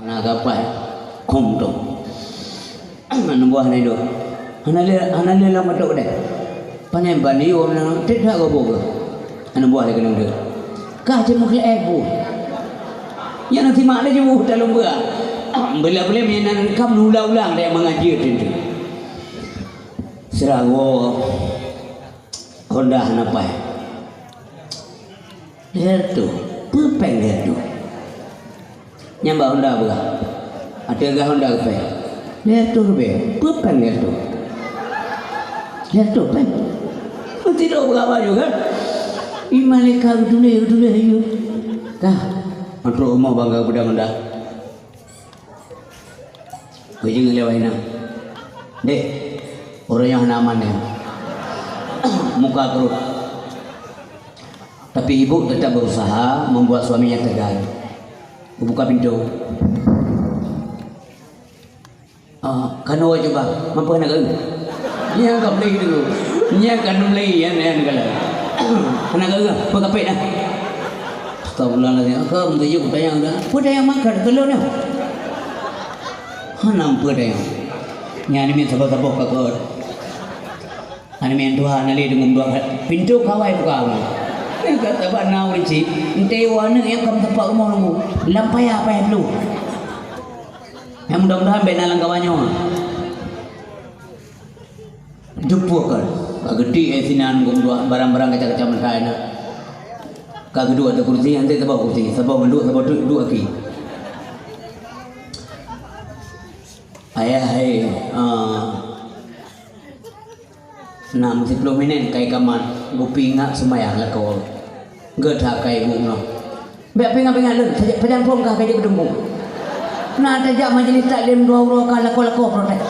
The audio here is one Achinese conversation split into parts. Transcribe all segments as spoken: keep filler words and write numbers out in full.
Na gapai, khum tu. Aneuk buah nyan tu. Hana lé, hana lé lam atok deh. Pané ban yum na, tit that gob. Aneuk buah lé keuneuk tu. Ka cit meukleuet bu. Nyan na simak laju talom beura. Bila-bila meunyan na kam ulang-ulang deh mangaji tu. Sira woe Honda hana pai. Lheueh tu, peue péng lheueh tu? Nyang bak Honda peugah. Ateueh gah Honda geupéng. Lheueh tu geubéh, peue péng lheueh tu? Lheueh tu péng. Sidroe beuraba juga. Iman lé ka geutuléh, geutuléh ayue. Ka. Trok rumoh bangga peudong Honda. Geujeuet lé wahina. Deh, ureueng nyoe hana aman nyan. Muka keurot. Tapi ibu tetap berusaha membuat suaminya tegar. Buka pintu. Ah, kanoe cuba, mampu hana geuh. Nyang ka meulai dulu. Nyang ka meulai, yan, yan kala. Hana geuh, peukapét dah. Astagfirullahalazim. Ka meutuju tayang dah. Peue tayang makan keu lôn nyoe? Hana peue tayang. Nyan ni saboh-saboh ka keu. Aneuk miet tuha na lé deungon dua pintoe kawai buka. Ka saban na ureueng cit, entée u aneuk nyang ka meusapat rumoh nunggu. Lam paya, paya dulu. Nyang mudah-mudahan bék na lam kawan nyoe. Dupuh kan. Ka geuti eh sinan gom dua barang-barang kaca-kaca meutai na. Ka geuduek ateueh kursi, hana saboh kursi, saboh meuduek, saboh duek, duek aki. Ayah hai, ah, nam siploh minét kai kamat, gupingat seumayang lakoe. Geuh that kai ibu nyoe. Bék pingat-pingat lôn, pajan phon kah ka jeuet keu teungku. Na tajak majelis taklim dua uroe ka lakoe-lakoe protes.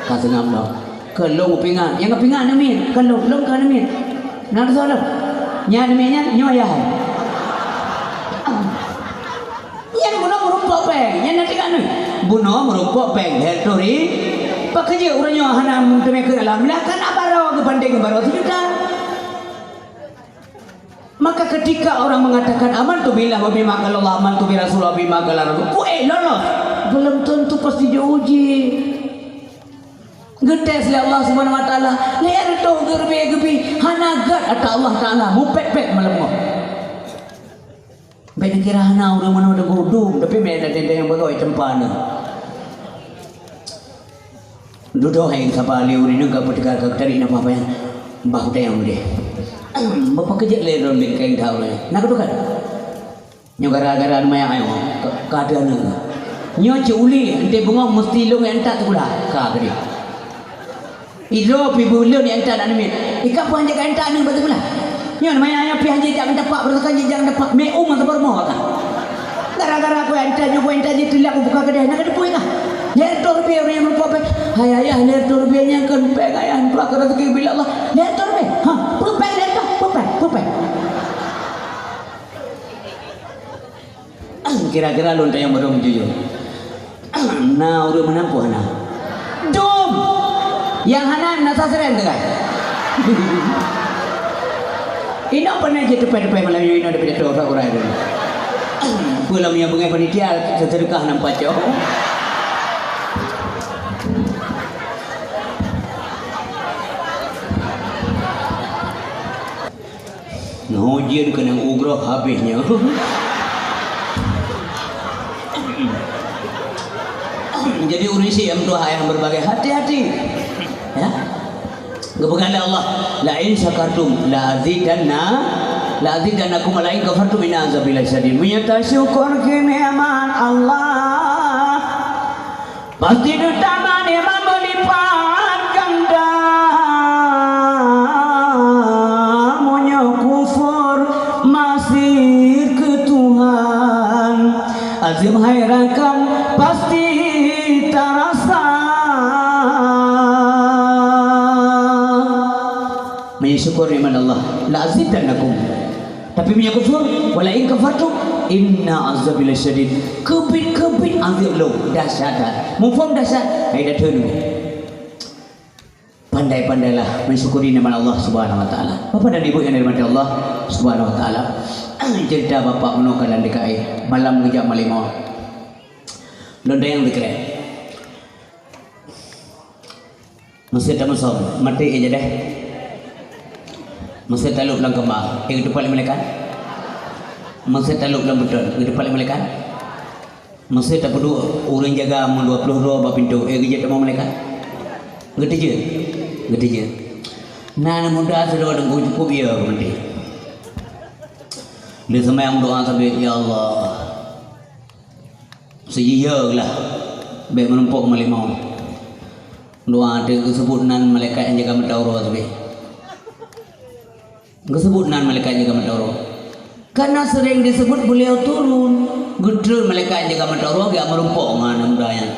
Ka seungab lom. Keu lôn gupingat, nyang gupingat aneuk miet, keu lôn, lôn keu aneuk miet. Na teusoe lôn. Nyan aneuk miet nyan, nyoe ayah. Nyan bunoe meurumpok péng, nyan na tingkat nyoe. Bunoe meurumpok péng, lheueh turi. Pakon jeuet ureueng nyoe hana meuteumé keu dalam, lah kan na baroe geubandéng baroe sijuta. Maka ketika orang mengatakan, "Amantu billah wa bima qalallah, amantu bi rasul wa bima qala rasul," kuék lolos. Belum tentu pasti diuji. Geutés lé Allah Subhanahu wa Taala, lheueh reutôh geureubi-geubi, hana gét ata Allah Taala, mupét-pét malam nyoe. Bék neukira hana ureueng meunoe teungku dum, tapi bék na teuntèe nyang beugöt teumpa neuh. Dudoe hai sapa lé ureueng nyoe ka peuteuka ka tarék nafah panyang. Bah utée nyang udeh. Bapa keujeuet lé lôn lé kayeng thaur nyoe. Na keutukan? Nyoe gara-gara neu manyang ayong ka, ka ateueh aneuk. Nyoe cit uli, enté beungoh meusti lôn nyang entat sikula. Ka keudeh. Idroe pih beu lôn nyang entat aneuk miet. Ikap pih hanjeuet ka entat aneuk bak sikula. Nyoe manyang ayong pih hanjeuet jak meudapat, beureusakan jih jak meudapat. Mé um masa beureumoh ka. Gara-gara ku entat nyoe, ku entat jih teulat ku buka keudè, na ka teupui ka. Lhèe reutôh ribèe ureueng nyang meurumpok péng. Hai ayah, lhèe reutôh ribèe nyan kon péng ayah, meutuah keu raseuki bila Allah. Lhèe reutôh ribèe. Ha, peue péng lhèe reutôh? Peue péng? Peue péng? Kira-kira lôn tanyong baroe meujujur. Na ureueng meunan peue hana? Dum! Nyang hana na sasren teuka. Inoe peureunah jiteupai-teupai malam nyoe inoe daripada toh urat ureueng. Peue lom nyang beungèh panitia seudeukah nam pacok. Nyoe jeuet keunong ugroe habéh nyoe. Jadi ureueng syiek meutuah ayah berbagai hati-hati. Ya. Geupeugah lé Allah, "La in syakartum la azidanna, la azidannakum wa la in kafartum inna azabi lasyadid." Meunyoe tasyukur keu nikmat Allah, pasti geutamah nikmat meulipat ganda. Meunyoe kufur maksiet keu Tuhan, azab hai rakan pasti tarasa. Meunyoe syukur nikmat Allah, la azidannakum. Tapi meunyoe kufur, "Wa la in kafartum, inna azabi lasyadid." Keubiet-keubiet azab lôn, dahsyat that. Muphom dahsyat? Hai, dah thôn. Pandai-pandailah mensyukuri nikmat Allah Subhanahu wa Taala. Bapak dan Ibu yang dirahmati Allah Subhanahu wa Taala, cerita bapak meunoe ka lam D K I, malam geujak meulimau. Lôn tanyong teukrek. Meusé tameusom, maté éh jadeh. Meusé talop lam keumah, éh geutupat lé malaikat. Meusé talop lam beuton, geutupat lé malaikat. Meusé tapeuduek ureuëng jaga meudua ploh droe bak pintoe, éh geujeuet tamong malaikat. Geuteujeuet, geuteujeuet. Na aneuk muda sidroe deungon cukôp ie keu maté. Lé seumayang doa sabé, "Ya Allah, sijih ie lah, bék meurumpok malék mawöt." Doa teuk geuseubut nan malaikat nyang jaga mata uroe sabé. Geuseubut nan malaikat nyang jaga mata uroe. Karena sering disebut beliau turun, geutreun malaikat nyang jaga mata uroe geujak meurumpok ngon aneuk muda nyan.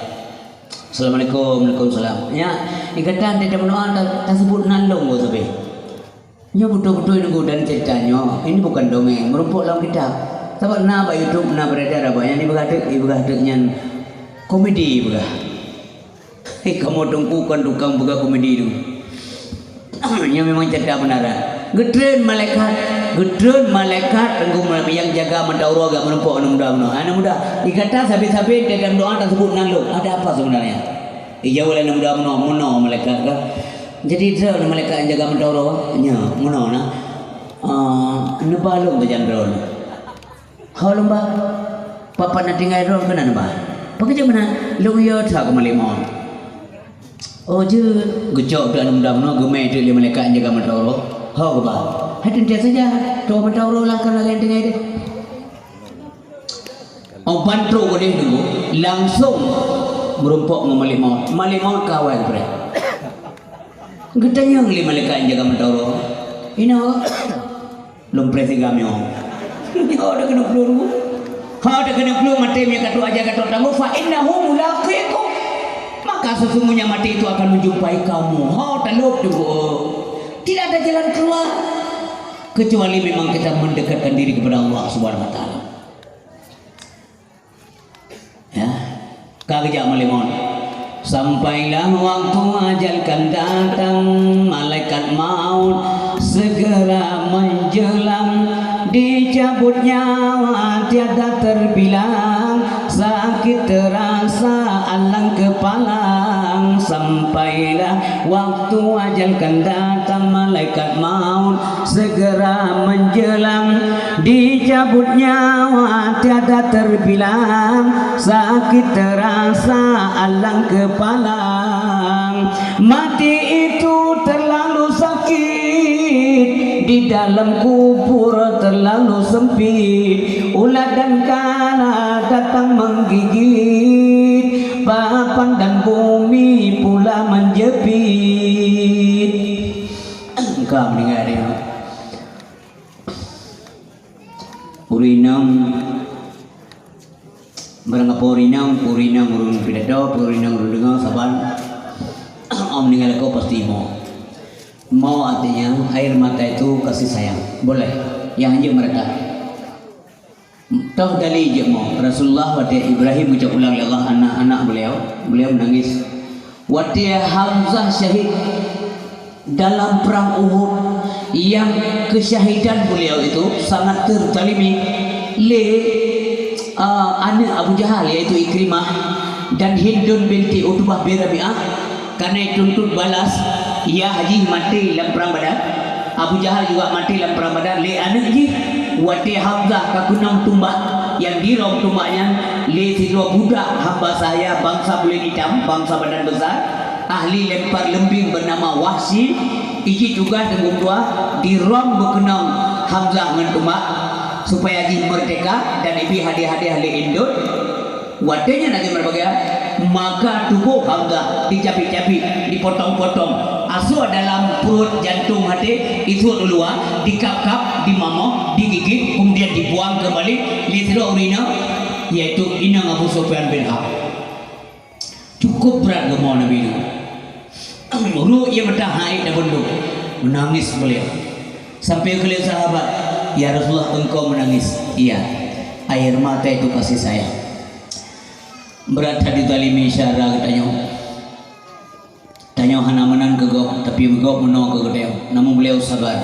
"Assalamualaikum." "Waalaikumsalam." Ya, ikatan dia meudoa ta-, taseubut nan lom sabé. Nyoe beutôi-beutôi Teungku dan cerita nyoe, ini bukan dongeng, meurumpok lam kitab. Sabab na bak YouTube na beredar, abang, nyang ipeugah teuk, ipeugah teuk nyan komedi ipeugah. Hei, kamoe Teungku kon tukang peugah komedi tu. Nyan memang cerita benaran. Geutreun malaikat, geutreun malaikat Teungku nyang jaga mata uroe geujak meurumpok aneuk muda meunoe. Aneuk muda, ikatan sabé-sabé dalam doa taseubut nan lom. Ada apa sebenarnya? Ijaweueb lé aneuk muda meunoe, meunoe malaikat ka. Jadi, droeneuh malaikat nyang jaga mata uroe, nyoe, meunoe na. Ah, neuba lôn beujan droeneuh. Ho lôn ba, pat-pat na tinggai droeneuh keunan neuba. Pakon jeuet meunan, lôn yue that keu malék mawöt. Oh, jeuet, geucok teuk aneuk muda meunoe, geumè teuk lé malaikat nyang jaga mata uroe. Ho geuba. Hai teuntèe saja, toe mata uroe lah ka lagèe tinggai deh. Oh, ban trok udeh Teungku, langsong meurumpok ngon malék mawöt. Malék mawöt ka awai geupreh. Geutanyong lé malaikat nyang jaga mata uroe, "Inoe, lôn preh siga meunyoe." Nyoe ada keuneuk plueng. Ha, ada keuneuk plueng maté meunyoe ka trok ajai ka trok tanggong, "Fa innahu mulaqikum." Maka sesungguhnya mati itu akan menjumpai kamu. Ha, talop Teungku. Tidak ada jalan keluar kecuali memang kita mendekatkan diri kepada Allah Subhanahu wa Taala. Ya, ka geujak malék mawöt. Sampailah waktu ajal kan datang, malaikat maut segera menjelang. Dicabut nyawa tiada terbilang, sakit terasa alang kepalang. Sampailah waktu ajal kan datang, malaikat maut segera menjelang. Dicabut nyawa tiada terbilang, sakit terasa alang kepalang. Mati itu terlalu sakit, di dalam kubur terlalu sempit, ulat dan kala datang menggigit, papan dan bumi pula menjepit. Engkau meninggal dia. Ureueng inong, barang apa ureueng inong, ureueng inong ureueng pidato, ureueng inong ureueng deungoe saban, oh meuninggai lakoe pasti mo. Mo artinya air mata itu kasih sayang. Boleh. Nyang hanjeuet meurata. Toh dalil jeuet mo. Rasulullah watèe Ibrahim geucok pulang lé Allah anak-anak beliau, beliau menangis. Watèe Hamzah syahid dalam perang Uhud, yang kesyahidan beliau itu sangat terzalimi lé, eh, aneuk Abu Jahal, yaitu Ikrimah, dan Hindun binti Utbah bin Rabi'ah, karena dituntut balas, yah jih maté lam perang Badar. Abu Jahal juga maté lam perang Badar lé aneuk jih. Watèe Hamzah ka keunong tumbak, nyang dirhom tumbak nyan lé sidroe budak hamba sahaya bansa buleuen itam, bansa badan besar, ahli lempar leumbing bernama Wahsy, iji tugaih teungku dua, dirhom beukeunong Hamzah ngon tumbak, supaya jih meurdeka dan ibi hadiah-hadiah lé indon. Watèe nyan lagèe meureubagian, maka tuboh Hamzah dicabik-cabik, dipotong-potong. Asoe dalam pruet jantong até, isuet u luwa, dikap-kap, dimamoh, digigit, kemudian dibuang keumbali lé sidroe ureueng inong, yaitu inong Abu Sufyan bin Harb. Cukup brat geumoe Nabi nyoe. Ruek ie mata hai tabunduk. Menangis beliau. Sampai keu lé sahabat, "Ya Rasulullah, engkau menangis?" "Iya." "Air mata itu kasih sayang." Brat that dizalimi syedara geutanyoe. Tanyoe hana meunan keu gob, tapi gob meunoe keu geutanyoe. Namun beliau sabar.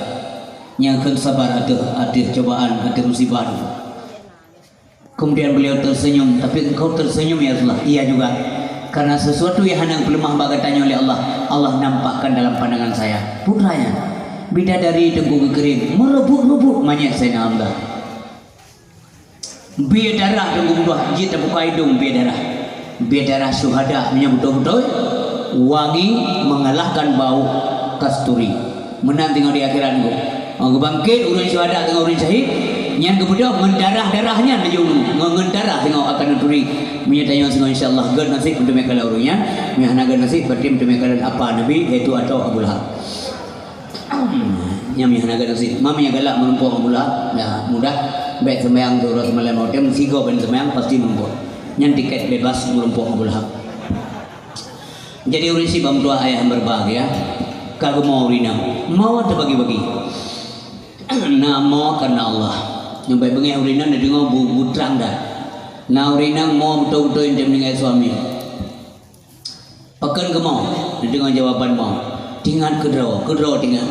Nyang kheun sabar ateueh, ateueh cobaan, ateueh musibah. Kemudian beliau tersenyum, "Tapi engkau tersenyum, ya Rasulullah?" "Iya juga. Karena sesuatu yang hana peuleumah bak gata nyoe lé Allah, Allah nampakkan dalam pandangan saya." Putra nyan, bidadari Teungku geukirém, meureubot-reubot manyét Saidina Hamzah. Bié darah Teungku meutuah, jeuet tabuka idong bié darah. Bié darah syuhada meunyoe beutôi-beutôi wangi mengalahkan bau kasturi. Meunan teungoh di akhirat nyoe. Oh, geubangkét ureuëng syuhada teungoh ureuëng syahid, nyan geubeudôh ngon darah-darah nyan laju, ngon, ngon darah singoh akan neuturi. Meunyoe tanyoe singoh, insya Allah, gét nasib meuteumé kalon ureuëng nyan. Meunyoe hana gét nasib, berarti meuteumé kalon apa Nabi, yaitu atau Abu Lahab. Nyan meunyoe hana gét nasib. Ma meunyoe galak meurumpok Abu Lahab, ya, mudah. Bèk seumayang tu, uroe seumalam, uroe tem, sigoe ban seumayang, pasti meurumpok. Nyan tiket bebas meurumpok Abu Lahab. Jadi ureuëng syiek bak meutuah ayah yang berbahagia, ka geumo ureuëng inong. Mo teubagi-bagi. Na mo karena Allah. Nyang baik beungéh ureuëng inong neudeungoe bu-, butrang dah. Na ureuëng inong mo beutôi-beutôi ngon suami. Pakon geumo? Neudeungoe jawaban mo. Tingat keudroe, keudroe tingat.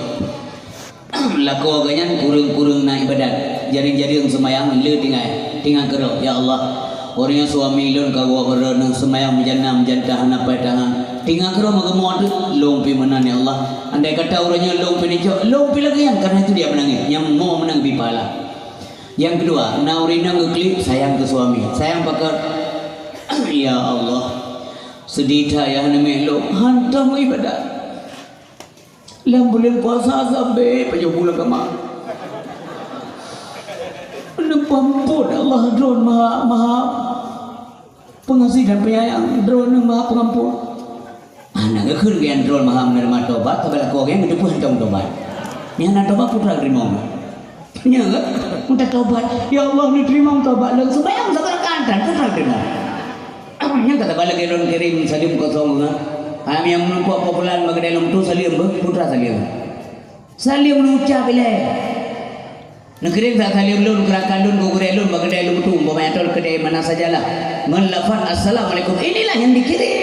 Lakoe geuh nyan kureueng-kureueng na iébadat, jareueng-jareueng seumayang le tinggai, tingat keudroe, "Ya Allah, ureuëng nyoe suami lôn ka woe uroe nyoe seumayang meujan na meujan ka hana paih tangan." Tingat keudroe meugeumo teuk, lôn pih meunan, ya Allah. Andai kata uroe nyoe lôn pih neucok, lôn pih lagée nyan, karena itu dia menangis. Nyang mo meunang bi pahala. Nyang keudua, na ureuëng inong geuklik sayang keu suami, sayang pakon? Ya Allah, seudeh that ayah namiet lôn, hantom iébadat. Lam buleuen puasa sabe pajoh buleuen kama. Neupampot Allah droen maha, maha pengasih dan penyayang, droen maha pengampun. Hana geukheun geuh droen maha meuneurimong tobat, sabab lakoe geuh nyan geuteupeue hantom tobat. Nyang hana tobat putra teurimong. Nyan kan? Minta tobat. Ya Allah, neuteurimong tobat lôn, seumayang sabarakaat tan, putra teurimong. Nyang kata bala lagée lôn kirém saleuem kosong, ha? Nyang meurumpok populan bak keude lôn tu saleuem beuh, putra saleuem. Saleuem neucap ilée. Neukirém sa saleuem lôn, keurakan lôn, keu gurée lôn bak keude lôn tu, umpama nyan tol keude mana sajalah. Ngon lafaz, "Assalamualaikum." Inilah yang dikirim.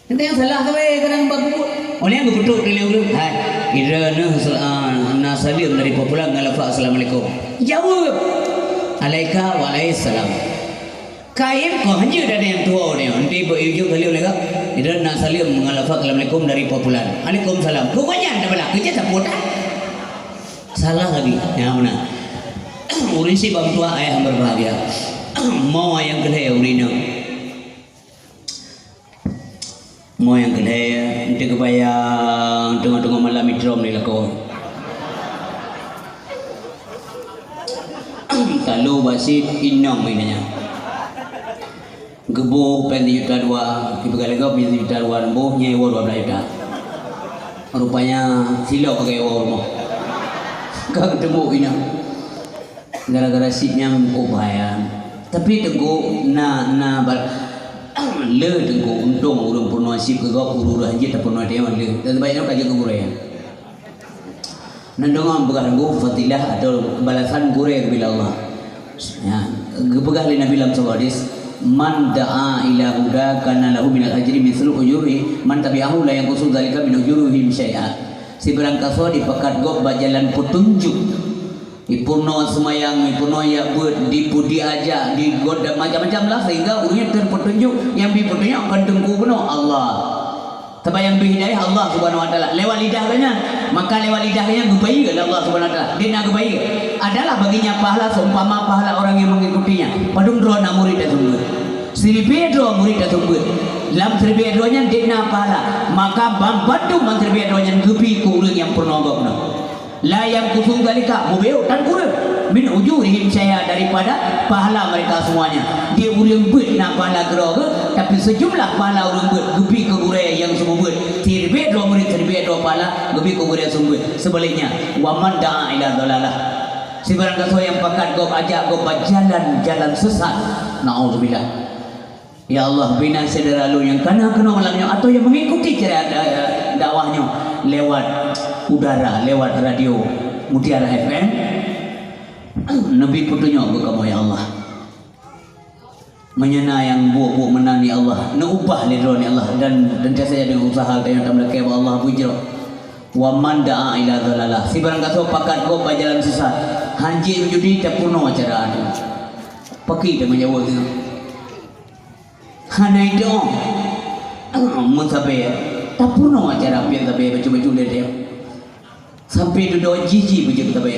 Ente nyang salah tu, eh, kadang bak buku. Oleh nyang geupeutôk lé ureuëng, "Hai, idroeneuh sel-, ah, na saleuem dari populan ngon lafaz assalamualaikum." Jaweueb, "Alaika wa alaihissalam." Kaib kok hanjeuet dari nyang tuwoe nyoe, ente beu ujok saleuem lé kak. Idroeneuh na saleuem ngon lafaz assalamualaikum dari populan. "Alaikumsalam." Kok banyak dah balah, kerja sapu dah. Salah lagi. Ya, benar. Ureuëng syiek bak meutuah ayah yang berbahagia. Mo nyang keu lhée ureuëng inong. Mo nyang keu lhée, ente geubayang teungoh-teungoh malam itrom lé lakoe. Talo bak sit inong inanya. Geuboh péng sijuta dua, sipeugah lé gob nyan sijuta dua, boh nyan iwoe dua blaih juta. Rupanya silop ka iwoe rumoh. Ka geuteumbok inong. Gara-gara sit nyan mukoh bahaya. Tapi teungku na, na bal-, le teungku untông ureuëng peurunoe sit keu gob, ureuëng hanjeuet tapeurunoe tanyoe le. Dan banyak ka jeuet keu gurée. Neudeungoe peugah teungku fadilah atau balasan gurée bila Allah. Ya, geupeugah lé Nabi lam saboh hadis, "Man da'a ila huda kana lahu minal ajri mithlu ujuri man tabi'ahu la yanqusu dzalika min ujurihim syai'a." Sibarang kasoe dipakat gob bak jalan peutunjuk. Ipeurunoe seumayang, ipeurunoe jak beuet, dipu-, diajak, digot dan macam-macam lah, sehingga ureuëng nyan teupeutunjuk, nyang bi peutunjuk kon teungku bunoe, Allah. Sabab nyang bi hidayah Allah Subhanahu Wa Taala lewat lidah geuh nyan. Maka lewat lidah geuh nyan geubayeue lé Allah Subhanahu Wa Taala. Di na geubayeue adalah baginya pahala seumpama pahala orang yang mengikutinya. Padum droe na murit dan seumeubeuet. Siribée droe murit dan seumeubeuet. Lam siribée droe nyan di na pahala. Maka ban bandum lam siribée droe nyan geubi keu ureuëng nyang peurunoe gobnyan. La yanqusu dzalika, mubayeue tan kureueng, min ujurihim syai'a, daripada pahala mereka semuanya. Di ureuëng beuet na pahala keudroe geuh, tapi sejumlah pahala ureuëng beuet geubi keu gurée nyang seumeubeuet. Siribée droe murit, siribée droe pahala geubi keu gurée seumeubeuet. Sebaliknya, wa man da'a ila dhalalah. Sibarang gasoe nyang pakat gob ajak gob bak jalan-jalan sesat. Naudzubillah. Ya Allah, bina syedara lôn nyang ka na keunoe malam nyoe atau nyang mengikuti cara da-, dakwah nyoe lewat udara, lewat radio Mutiara F M. Neubi peutunyok keu kamoe, ya Allah. Meunyoe na nyang buet-buet meunan, ya Allah, neuubah lé droe, ya Allah, dan, dan sentiasa jadi usaha tanyoe tameulakée bak Allah beujroh. Wa man da'a ila dhalalah. Sibarang gasoe pakat gob bak jalan sesat, hanjeuet meujudi, tapeurunoe cara adu. Pakri teuma nyawa nyoe. Hana itu. Ah, mun sabe tapeurunoe acara pian sabe bacut-bacut lé dia. Sampai dudoe jiji beujeuet tabé.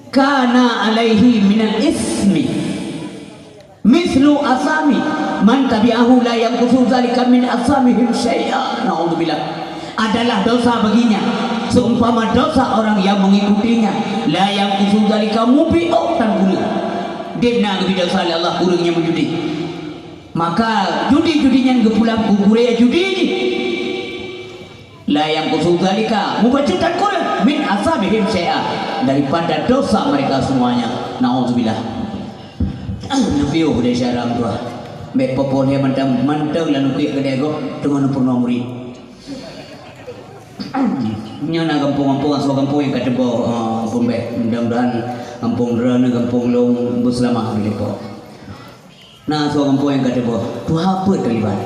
Kana alaihi minal ismi mislu asami man tabi'ahu la yanqusu dzalika min asamihim syai'a. Naudzubillah. Adalah dosa baginya seumpama dosa orang yang mengikutinya. La yanqusu dzalika mupi'oh tan kureueng. Deb na geubri dosa lé Allah kureueng nyang meujudi. Maka judi-judi nyan geupulang keu gurée judi jih. La yanqusu dzalika, mubacut tan kureueng, min asamihim syai'a, daripada dosa mereka semuanya. Naudzubillah. Neupiôh deh syara meutuah. Bék popoh lé mantong, mantong lam nukek keudè gob teungoh neupeurunoe murit. Nyoe na gampông-gampông, asoe gampông nyang ka teuboh, eh, peumbéh. Mudah-mudahan gampông droeneuh, gampông lôn beuseulamat di Depok. Na soe gampông nyang ka teuboh, tuha peuet teulibat.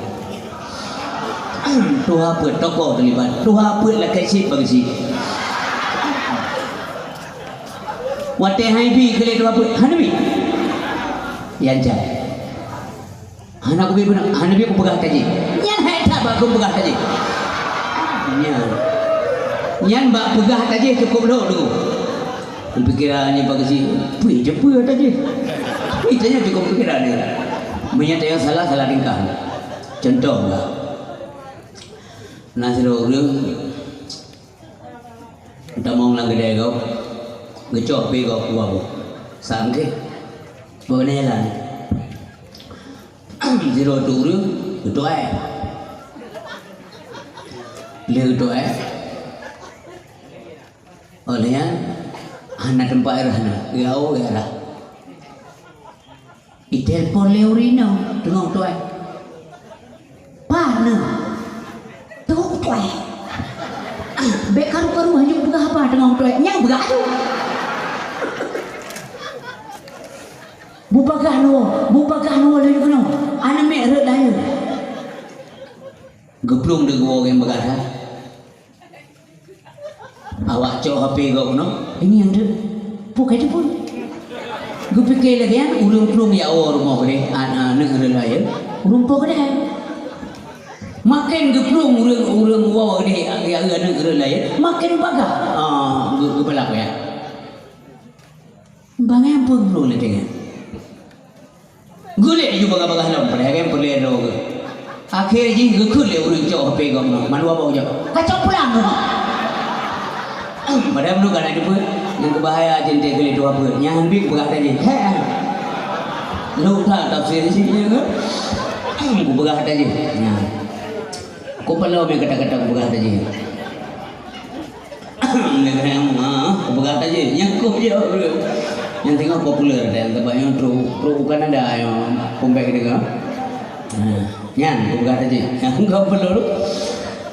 Tuha peuet tokoh teulibat, tuha peuet lakée cit bak geuchik. Watée hai bi keu lé tuha peuet, hana bi. Yan cai. Hana kubi beuna, hana bi kupeugah tajih. Nyan hai that bak kupeugah tajih. Nyan. Nyan bak peugah tajih cukup lhok tu. Kupikiran nyan bak geuchik, pui jeupeu tajih. Itu nyan cukup pikiran dia. Meunyoe tayang salah, salah tingkah. Contoh lah. Na sidroe ureuëng tamong lam keudè gob, geucok pih gob keuluwa boh. Sangkeh. Bak jalan. Sidroe tu ureuëng geutuai. Lé geutuai. Óh lheueh nyan, hana teumpat rhah na, geuyue rhah. Itelepon lé ureuëng inong teungoh tuai. "Pane?" "Teungoh tuai." "Ah, bék karu-karu hanjeuet peugah haba teungoh tuai. Nyang peugah tu." "Bubagaih nyoe, bubagaih nyoe lé keunoe. Aneuk miet rhot layue." Geuplueng di geuwoe nyang peugah that. Awak cok H P gob keunoe, "Ini yang tu, peue ka jipeu?" Geupike lagée nyan, ureuëng plueng jak woe rumoh keudeh, an-, aneuk ureuëng laén, ureuëng po keudeh. Maken geuplueng ureuëng, ureuëng woe keudeh, ya, aneuk ureuëng laén, maken bagah. Ah, geu-, geubalap ya. Bangai peue geuplueng lagée nyan. Geulék laju bagah-bagah lom, padahai kan peureulée droe geuh. Akhé jih geukheun lé ureuëng cok H P gob nyoe, mandua boh jok. Kacok pulang nyoe. Padahai meunurot gata jipeu, nyang keubahaya jeuet teuh keu lé tuha peuet, nyan han bit peugah tajih. Hé, hé. Lôn that tafsir jih nyan geuh. Kupeugah tajih. Nyan. Kupaloe mé kata-kata kupeugah tajih. Nyan, ah, kupeugah tajih, nyang kôh jaweueb. Nyang teungoh populer dan teubak nyang trok, trok u Kanada nyang pumbéh deungoe. Nah, nyan kupeugah tajih. Nyang kôh perlu.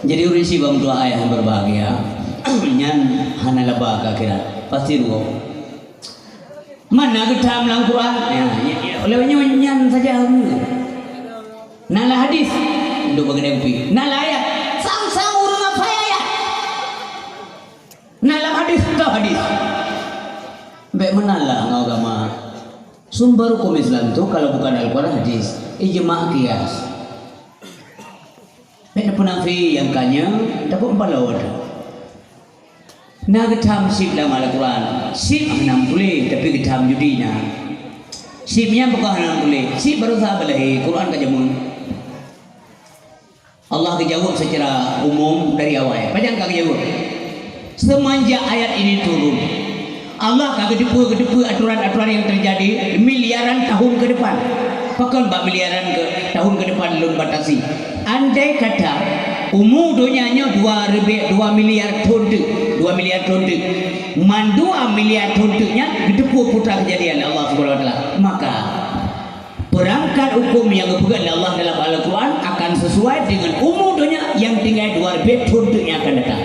Jadi ureuëng syiek bak meutuah ayah yang berbahagia. Nyan hana laba keu akhirat. Pasti rugoe. Mana geutam lam Quran? Ya, ya, ya. Oleh nyoe nyan saja. Na lam hadis, untuk bagian kupi. Na lam ayat. Sang-sang ureuëng hafai ayat. Na lam hadis, teuh hadis. Bék meunan lah ngon agama. Sumber hukum Islam tu kalau bukan Al-Quran, hadis, ijma, qiyas. Bék na peunafi nyang kanya, tapi umpama lawat. Na geutam syiek lam Al-Quran. Syiek hana meutuléh, tapi geutam judi na. Syiek nyan bukon hana meutuléh. Syiek baroesa beulahé, Quran ka jameun. Allah geujaweueb secara umum dari awai. Pajan ka geujaweueb? Semenjak ayat ini turun, Allah ka geuteupeue-geuteupeue aturan-aturan yang terjadi miliaran tahun ke depan. Pakon bak miliaran ke, tahun ke depan lôn batasi? Andai kata umu donya nyoe dua ribèe, dua miliar thon teuk, dua miliar thon teuk. Man dua miliar thon teuk nyan geuteupeue putra keujadian lé Allah Subhanahu wa Taala. Maka, perangkat hukum yang geupeugah lé Allah dalam Al-Quran akan sesuai dengan umu donya yang tinggai dua ribèe thon teuk yang akan datang.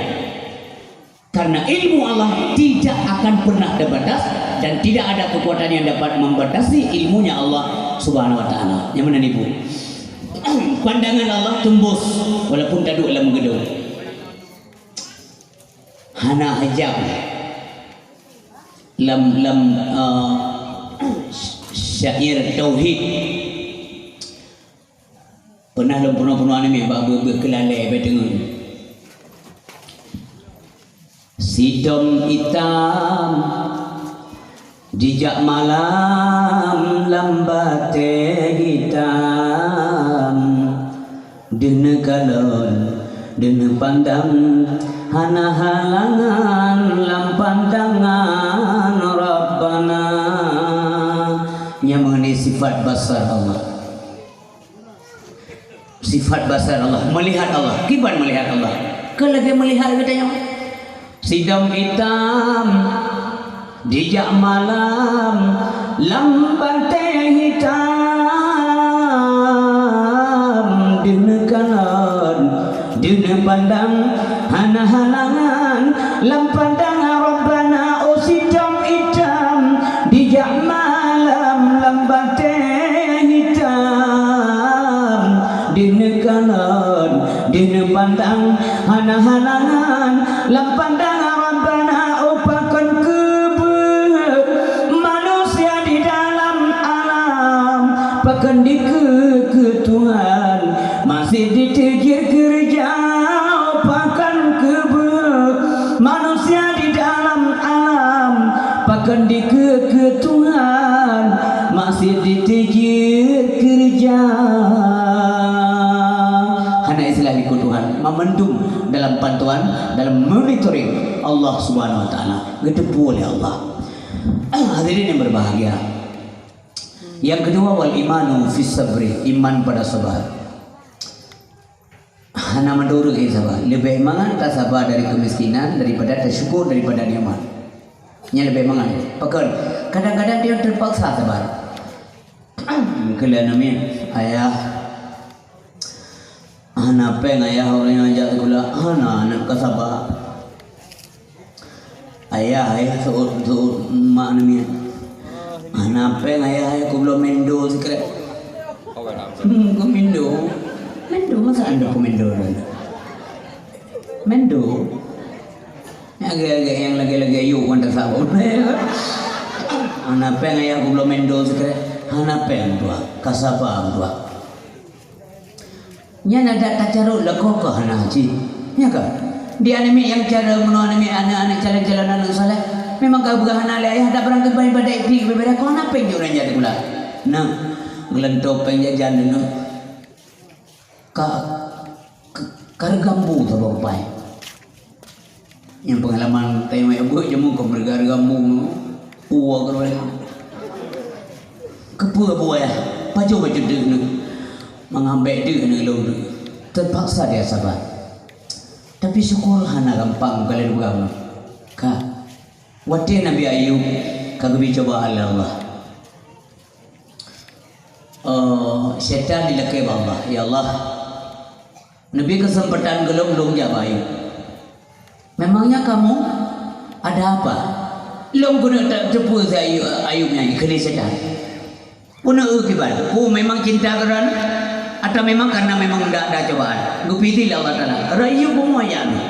Karena ilmu Allah tidak akan pernah terbatas dan tidak ada kekuatan yang dapat membatasi ilmunya Allah Subhanahu wa Taala. Nyang meunan, Ibu. Pandangan Allah tembus walaupun taduek lam geudong. Hana hijab lam, lam, eh, syair tauhid. Pernah lôn peunoh-peunoh aneuk miet bak beuet-beuet keulalée bak teungeut. Sidom itam jijak malam lam batée hitam. Deuh neukalon, deuh neupandang, hana halangan lam pandangan Rabbana. Nyan meunan sifat basar Allah. Sifat basar Allah, melihat Allah. Kiban melihat Allah? Kon lagée melihat geutanyoe. Sidom itam jijak malam lam batée hitam, deuh neukalon, deuh neupandang, hana halangan lam pandangan Rabbana. Oh, sidom itam jijak malam lam batée hitam, deuh neukalon, deuh neupandang, hana halangan lam pandangan Rabbana. Oh, pakon keubeue manusia di dalam alam, pakon dikeue-keue Tuhan masih diteujeuet keureuja. Oh, pakon keubeue manusia di dalam alam, pakon dikeue-keue Tuhan masih diteujeuet keureuja. Hana istilah dikeue Tuhan, mamandum dalam pantauan, dalam monitoring Allah Subhanahu wa Taala, geuteupeue lé Allah. Hadirin yang berbahagia. Yang kedua, wal imanu fis sabri, iman pada sabar. Hana mandorong, eh, sabar. Leubeh mangat tasaba dari keumiskinan daripada tasyukur daripada nikmat. Nyan leubeh mangat. Pakon? Kadang-kadang dia terpaksa sabar. Keulan amin, ayah. Hana péng ayah, ureueng nyang jak sikula, hana aneuk ka saba. Ayah, ayah, seuôt, seuôt mak namiet. Hana péng ayah, ayah, kubloe mendo sikrek. Hmm, ku mendo. Mendo, masa anda ku mendo dah? Mendo. Agak-agak nyang lagée-lagée yuk wan tasawuf. Hana péng ayah, kubloe mendo sikrek. Hana péng tuha, ka saba tuha. Nyan adak tacarôt lakoe keuh hana cit. Nya ka? Di aneuk miet nyang cara meunoe aneuk miet, aneuk-aneuk calon-calon aneuk saleh. Memang ka beugah hana lé ayah, dak barang keubai badai klik bebeda kona péng jeuet ureueng jak sikula. Nah, geulantoe péng jajan deungoe. Ka, ka, ka reugambu saboh pai. Nyang peungalaman tanyoe jak beuet jameun ka meureuga-reuga mu, uwa keudroe. Keupeue buet, pajoh bacut deuh nyoe? Mangat bék deuh nyoe lôn deuh. Teupaksa dia sabar. Tapi syukur hana gampang keu lôn peugah. Ka. Watée Nabi Ayub ka geubri cobaan lé Allah. Oh, syaitan jilakée bak Allah, "Ya Allah, neubi keuseumpatan keu lôn, lôn jak bak Ayub. Memangnya kamu ada apa?" Lôn keuneuk ta-, teupeue si Ayub, Ayub nyan jikheun lé syaitan. Peue na eu kiban? Peue memang cinta keu droeneuh? Atawa memang karena memang ndak ada cobaan? Geupilih lé Allah Taala. Rayeuk bumoe jak nyoe.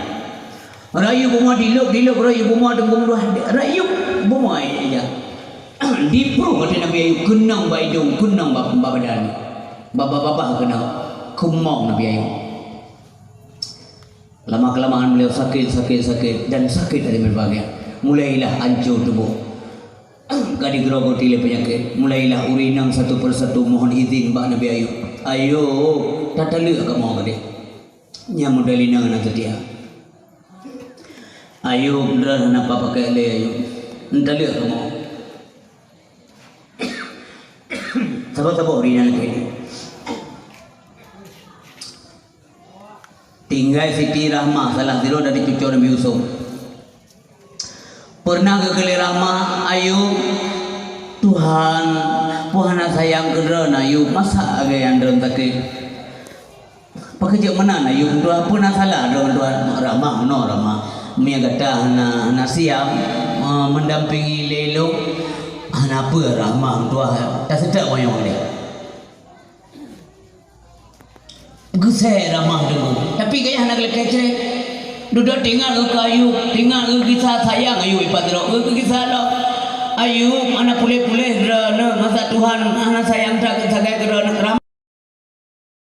Rayeuk bumoe dilop, dilop rayeuk bumoe teungku dua. Rayeuk bumoe jak. Dipruh watée Nabi Ayub keunong bak idong, keunong bak, bak badan. Babah-babah keunong, keumong Nabi Ayub. Lama-kelamaan beliau sakit, sakit, sakit, dan sakit dari berbagai. Mulailah hancur tubuh. Ka digerogoti lé penyakit. Mulailah ureueng inong satu persatu mohon izin bak Nabi Ayub. "Ayub, tataleuek kamoe keudeh." Nyan model inong nyang seutia. "Ayub, droeneuh hana pakai lé, Ayub. Tataleuek kamoe." Saboh-saboh ureueng inong lagée nyan. Tinggai Siti Rahmah, salah sidroe dari cucoe Nabi Yusuf. Peureunah geukheun lé Rahmah, "Ayub, Tuhan, peue hana sayang keu droeneuh, Ayub? Masa lagée nyan droeneuh sakét? Pakon jeuet meunan, Ayub, Tuhan? Peue na salah droeneuh, Tuhan?" "Rahmah, meunoe Rahmah, meunyo gata hana, hana siab, eh, meudampingi lé lôn, hana peue Rahmah, Tuhan, taseutôt manyong lé." Geuseuôt Rahmah deungoe, tapi gobnyan hana geulakée cre. Dudoe teuingat keu Ayub, teuingat keu kisah sayang Ayub, ipat droe keu kisah lom. Ayub, hana puléh-puléh droeneuh, masa Tuhan hana sayang that sagai